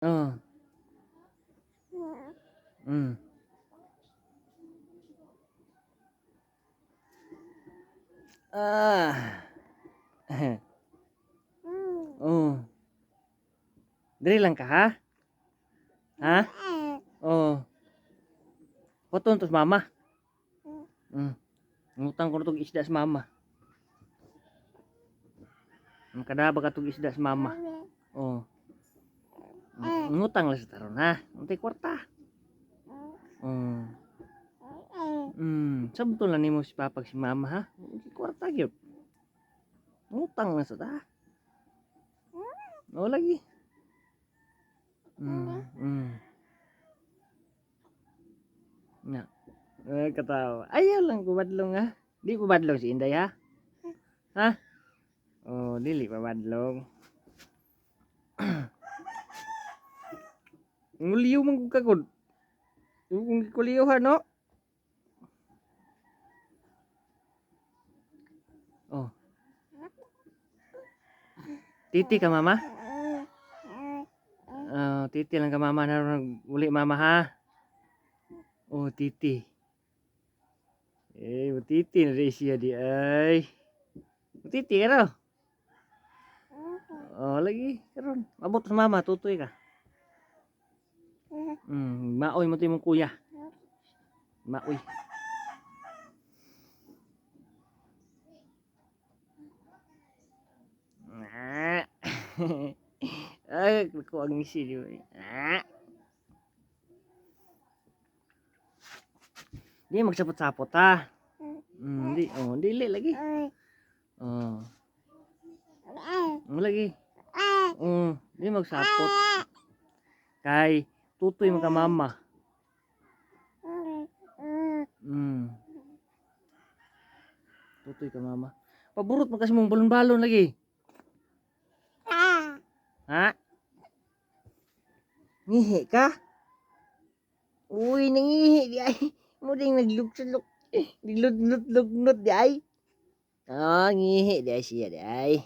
Oh. Ah. Oh. Diri lang ka ha? Ha? Oh. Kuton to sa mama. Ngutang ko na tong isda sa mama. Makadaba ka tong isda sa mama. Oh. Ngutang lang sa taron ha. Untay kwarta. Oh. Sabto lang nimo si papa si mama ha. Untay kwarta gyud. Ngutang lang sa ta. Oh lagi. Na. Eh, katawa. Ayaw lang ko badlong ha. Di ko badlong si Inday ha. Ha? Oh, dili pa badlong. Nguliw man ko kagod. Kung gikuliw ha, no? Oh. Titi ka mama? Oh, titi lang ka mama. Naroon uli mama ha. Oh, titi. Eh, titi na rin siya di ay. Titi ka raw. Oh, lagi. Karon. Abot sa mama, tutoy ka. Maoy mo to imong kuya. Maoy. Ah. Ay, ko ang ngisi di ba? Ah. Di magsapot-sapot ha. Di, oh, dili lagi. Oh. Oh, lagi. Oh, di magsapot. Kay tutoy mo ka mama. Tutoy ka mama. Paburot mo kasi mong balon-balon lagi. Ha? Ngihi ka? Uy, nangihi di ay. Mo ding naglugsulok. Naglutlut-lugnot di ay. Ah, ngihi di ay siya di ay.